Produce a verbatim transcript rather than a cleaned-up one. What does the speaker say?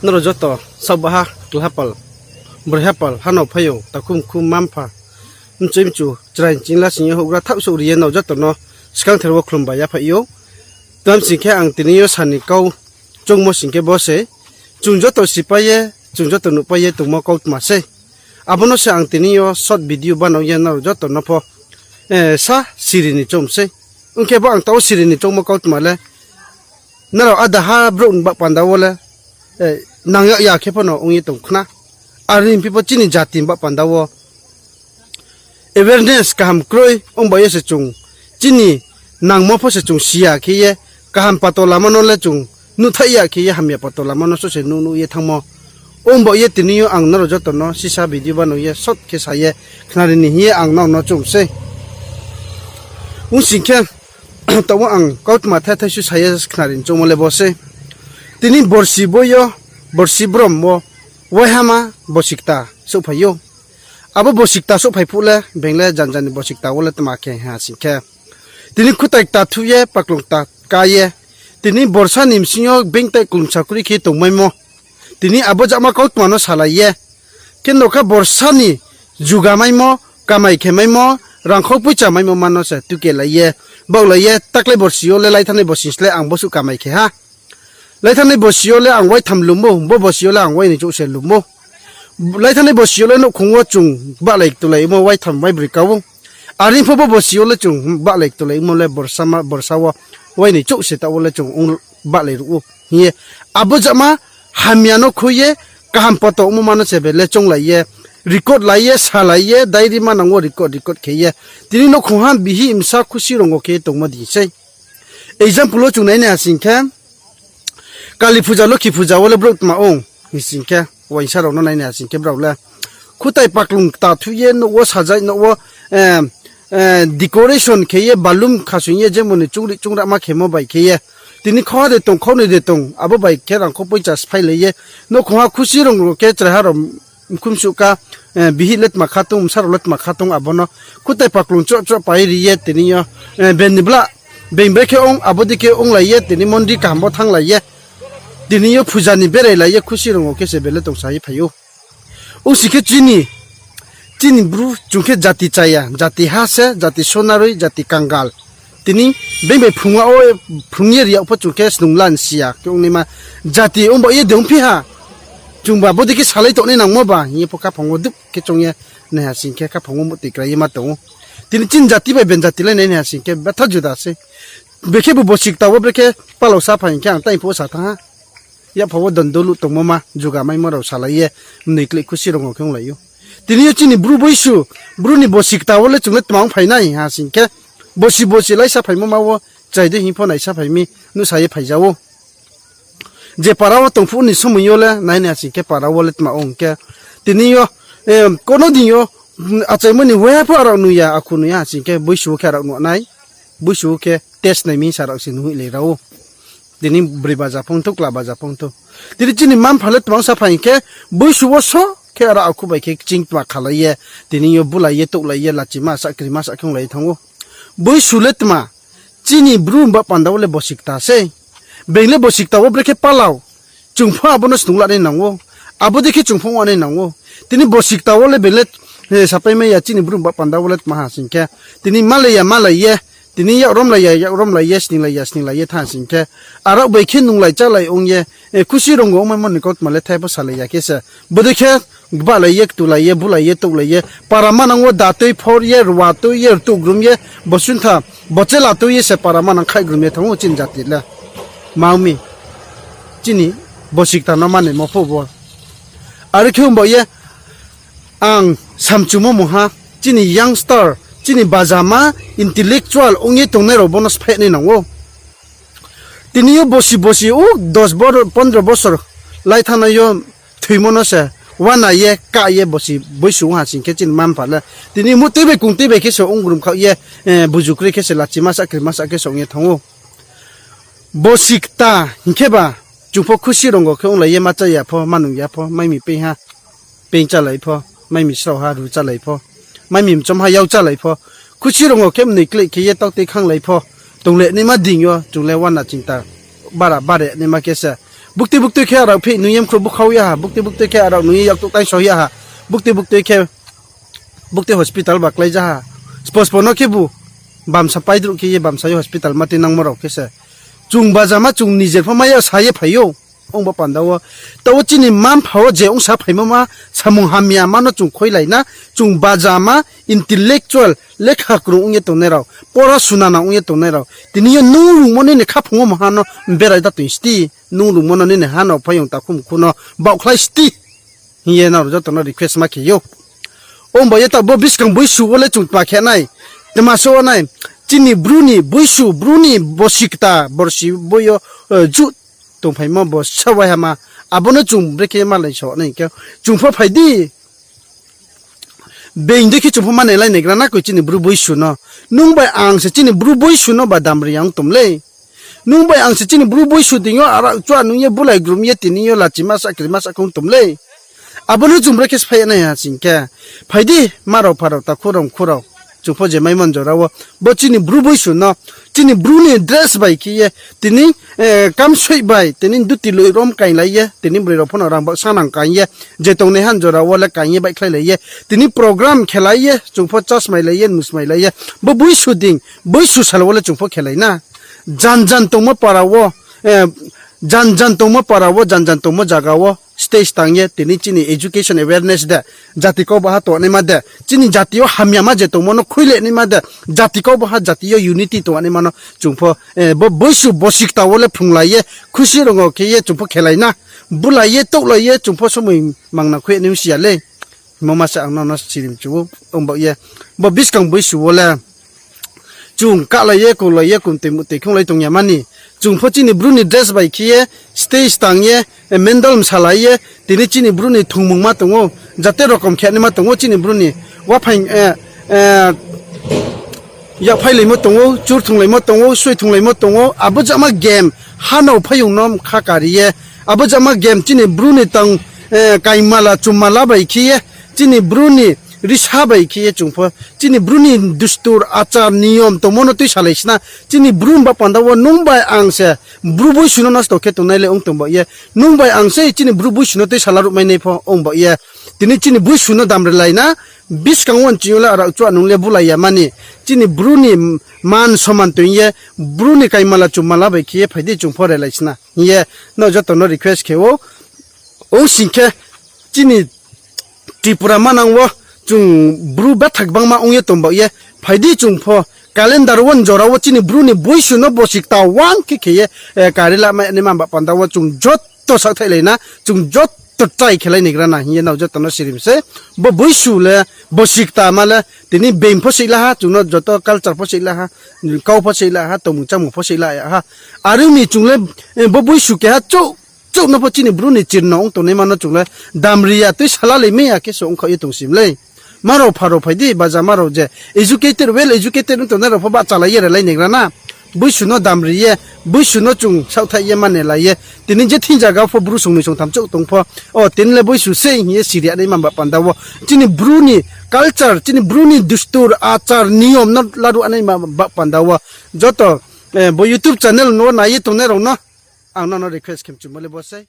Nrao joto saohbaha, klahapal, broihapal, hanao phaiyong, takhumkhu, mma-mpha, mchoi mchu, chrai chingla sing ye houhgra thaohsouh ri ye nrao joto no skangther wo khlumbai yaphaih ou. Tma sing khe ang tini yo sa ni kau choungmo sing khe bo se, chung joto sipai ye, chung joto nuhpai ye tongmo kautma sei. Abo no se ang tini yo short video banao ye nrao joto no pho, eh, sa siri ni choung sei. Ong khe bo ang taoh siri ni choungmo kautma le, nrao adaha brouh ni bah panda wo le, eh, nang yag ya khe pho no ong ye tong khna. Are ni phi pho chini jati ni bah panda wo awareness kaham kroi, ong ba ye se chung, chini nangmo pho se chung si ya khe ye, kaham pato lama no le chung nuhthaih ya khe ye, hamya pato lama no so se nuh nuh ye thanngmo. Ong ba ye tini yo ang nrao joto no sisa video banao ye short khe sa ye khnari ni hing ye ang nrao no choung sei. Ong sing khe, taoh wo ang kautma thai thai su sa ye khnari ni choungmo le bo sei. Tini borsi boi yo, borsi brom wo, waihama bosi kta souhphai ou. Abo bosi kta souhphai phuh le, being le janja ni bosi kta wo le tma khe ha sing khe, tini khutai kta thuh ye, paklung kta ká ye, tini borsa ni bsing yo being tai klumsa kri khe tongmaimo. Tini abo jama kautma no salai ye, khe nokha borsa ni jugamaimo, kamai khe maimo, rangkhau poicha maimo ma no se tukelai ye, baohlai ye, taklai borsi yo le laithanai borsi slái ang bosuh kamai khe ha. Laithanai borsi yo le ang waitham lum ou, bo borsi yo le ang wainoi chouh se lum ou. Laithanai borsi yo le nouhkhong wo chung gbahlai ktulai ongmo waitham waibroi ka ou. Are pho bo borsi yo le chung gbahlai ktulai ongmo le borsa wo wainoi chouh se taoh wo le chung gbahlai ruh ou hing ye. Abo jama hamya no khui ye, kaham poto ongmo ma no se be le chounglai ye, record lai ye, salai ye, diary manang wo record, record khe ye. Tini nouhkhongha bihih bsa khusi rongo khe ye tongmo di sei. Example wo chung nainai ha sing khe, Kali puja, Lokhi puja wo le brouh tma ong hing sing khe, uaingsa rao no nainai ha sing khe brao le khutai paklung kta thuh ye, nouh wo sajai, nouh wo, eh, eh, decoration khe ye, balloon khasoing ye, jemon ni chungri chungrama khemo bai khe ye, tini khauha de tong, khaunoi de tong, abo bai khe rangkhau poicha sphailai ye, nouhkhongha khusi rongo khe chraiha rao mkhumsuh ka, eh, bihih le tma kha tong, bsa rao le tma kha tong, abo no khutai paklung chroh chroh pai ri ye tini yo, eh, being ni bla, being brekhe ong, abo dei khe onglai ye, tini mondi kaham wo thannglai ye, tini yo puja ni berailai ye khusi rongo khe se be le tongsa ye phai ou. Ong sing khe chini, chini Bru chung khe jati chaya, jati ha se, jati sonaroi, jati kangal. Tini being bai phrung yag wo, phrung ye ri yag pho chung khe snung la nsi ya khe ongnaima jati ong ba ye de ongphi ha. Chungba bodei khe salai tongnai nangmo ba hing ye pho khaphang wo dup khe choung ye naiha sing khe khaphang wo muhtoi krai ye ma tong ou. Tini chini jati bai being jati le nainai ha sing khe betha juda sei. Bekhe bo bosi kta wo brekhe palao sa phai hing khe ang tai phuh wo sa thanng ha. Yapha wo don dolu tongmo ma, jugamaimo rao salai ye, mnoi kleh khusi rongo khe onglai ou. Tini yo chini Bru boisu, Bru ni bosi kta wo le chung le tma ong phai nai ha sing khe, bosi bosi laisa phaimo ma wo, chrai dei hing pho naisa phai mi, nuhsa ye phai ja ou. Je para wo tong phuh ni somoing yo le, nainai ha sing khe para wo le tma ong khe, tini yo, eh, kono din yo, achaimo ni waiha pho arao nuh ya, akhu nuh ya ha sing khe, boisu wo khe arao nuh nai, boisu wo khe test nai mi sa rao se nuh hoihlai ra ou. Tini broi baja phung thou, kla baja phung thou. Tini chini mma-mpha le tma ong sa phai hing khe, boisu wo so khe arao akhu bai khe kching tma khalai ye, tini yo bulai ye, touhlai ye, lachima sa, krima sa khe onglai ye thanng ou. Boisu le tma, chini Bru ni bah panda wo le bosi kta sei. Being le bosi kta wo brekhe palao. Chung pho abo no snung lanai nang ou. Abo dei khe chung pho ong nai nang ou. Tini bosi kta wo le being le, eh, sapai mai ya chini Bru ni bah panda wo le tma ha sing khe. Tini malai ya malai ye, tini yak romlai ya yak romlai ye, sninglai ya sninglai ye thanng sing khe, arao bai khe nunglai chálai ong ye, eh, khusi rongo ongmaimo ni kautma le thai pho salai ya khe se. Bodei khe gbahlai ye, ktulai ye, bulai ye, touhlai ye, para manang wo datui phor ye, ruatui ye, rtuh grum ye, bosuntha, bochela tui ye se para manang khaihgrum ye thanng ou chini jati le. Ma ong mi, chini bosi kta no manaimo pho bo. Are khe ong ba ye, ang samchumo mungha, chini youngster, chini bajama, intellectual ong ye tongnai rao bo no sphaih nai nang ou. Tini yo bosi bosi o dos bor-, pondro bosor lai thanng nai yo thoimo no se uana ye, ka ye bosi boisu ong ha sing khe chini mma-mpha le. Tini muhtui bai kungtui bai khe se ong grum khaoh ye, eh, buju kroi khe se lachima sa, krima sa khe se ong ye thanng ou. Bosi kta hing khe ba, chung pho khusi rongo khe onglai ye ma chá ya pho, ma nung ya pho, mai mi peing ha. Peing chálai pho, mai mi srao ha ru chálai pho, mai mi mchom ha yau chálai pho. Khusi rongo khe mnoi kleh khe ye tautei khanglai pho. Tongleh naima ding yo, chung le uana chingta bara bare naima khe se. Bukti buktui khe arao phi nung ye mkhrouh bukhau ya ha, bukti buktui khe arao nung ye yaktouh taingso ya ha, bukti buktui khe bukti hospital ba kláija ha. Spospo no khebu bamsa paidruh khe ye bamsa ye hospital ma tuinangmo rao khe se. Chung bajama chung nijer pho mai ya sa ye phai ou. Ong bo panda wo. Taoh wo chini mma-mpha wo je ongsa phaimo ma, samung hamya ma no chung khoilai na, chung bajama intellectual, lekha krung ong ye tongnai rao, pora suna nang ong ye tongnai rao. Tini yo nung rungmo nini khaphang wo maha no berai da toing sti, nung rungmo no nini ha no phaiyong takhu mkhu no baohkhlai sti. Hing ye nrao joto no request ma khe ou. Ong ba ye taoh bo buskang boisu wo le chung tma khe nai, tma so nai, chini Bru ni boisu, Bru ni bosi kta, borsi boi yo, eh, juh tongphaimo bo sa wai ha ma, abo no chung brekhe malai so nai khe, chung pho phai di. Being dei khe chung pho mane lai naigra na koi chini Bru boisu no. Nung bai ang se chini Bru boisu no ba damri ya ong tom lei. Nung bai ang se chini Bru boisu deing yo arao chua nung ye bulai grum ye tini yo lachi masa kri masa khe ong tom lei. Abo no chung brekhe sphai nai ha sing khe. Phai di, ma rao pha rao, takhu rao, mkhu rao. Chung pho je maimo ni jora wo. Bo chini Bru boisu no, chini Bru ni dress bai khe ye, tini, eh, kamsoih bai, tini duti lui rom kainglai ye, tini broi rao pho no rang ba sanang kaing ye, je tongnaiha ni jora wo le kaing ye baihkhlailai ye, tini program khelai ye, chung pho chasmailai ye, nusmailai ye, bo boisu deing, boisu sal wo le chung pho khelai na. Jan jan tongmo para wo, eh, jan jan tongmo para wo, jan jan tongmo zaga wo, stage tang ye, tini chini education awareness de, jati kau baha tongnaima de, chini jati yo hamyama je tongmo no khuile naima de, jati kau baha jati yo unity tongnaima no chung pho, eh, bo boisu bosi kta wo le phrunglai ye, khusi rongo khe ye chung pho khelai na, bulai ye, touhlai ye, chung pho somoi mangna khui nai si ya lei. Himo ma se ang no no sirim chu ou, ong ba ye. Bo buskang boisu wo le chung kahlai ye, koulai ye, kumtoi muhtoi khonglai tong ya mani. Chung pho chini Bru ni dress bai khe ye, stage tang ye, eh, mendal msalai ye, tini chini Bru ni thungmung ma tong ou, jate rokom khe naima tong ou chini Bru ni. Waphaing, eh, eh, yakphailaimo tong ou, chur thunglaimo tong ou, soi thunglaimo tong ou, abo jama game, ha no phaiyong no kha kari ye, abo jama game chini Bru ni tang, eh, kaimala chumala bai khe ye, chini Bru ni risa bai khe ye chung pho, chini Bru ni dustur, achar, niyom tongmo no tuisalai sna, chini Bru ba panda wo nung bai ang se, Bru boisu no nosto khe tongnai le ong tong ba ye, nung bai ang se chini Bru boisu no tuisala ruhmai nai pho ong ba ye, tini chini boisu no damrilai na, buskang wo chini yo le arao chua nung le bulai ya mani, chini Bru ni man soman toing ye, Bru ni kaimala chumala bai khe ye phai di chung pho relai sna hing ye, no joto no request khe ou, ong sing khe, chini Tripura manang wo chung Bru betha gbangma ong ye tong ba ye, phai di chung pho calendar wo jora wo chini Bru ni boisu no bosi kta wang khe khe ye, eh, kari lamai naima ba panda wo chung joto saohthaihlai na, chung joto try khelai naigra na hing ye nrao joto no sirim se. Bo boisu le, bosi kta ma le, tini being pho seihla ha, chung no joto culture pho seihla ha, kau pho seihla ha, tongmung chámung pho seihla ya ha. Are ong mi chung le, eh, bo boisu keha chouh chouh no pho chini Bru ni chirno ong tongnaima no chung le damri ya, tuisala lai mai ya khe se ongkhaoh ye tong sim lei. Ma rao pha rao phai di, bajama rao je educated, well educated ong tongnai rao pho bahchalai ye relai naigra na. Boisu no damri ye, boisu no chung saohthaih ye manelai ye. Tini je thing zaga pho Bru songnoi songtham chouh tong pho, o tini le boisu sei hing ye siri ya naima ba panda wo. Chini Bru ni culture, chini Bru ni dustur, achar, niyom no laruh naima ba panda wo. Joto, eh, bo YouTube channel no nai ye tongnai rao no ang no no request khe mchumo le bo sei.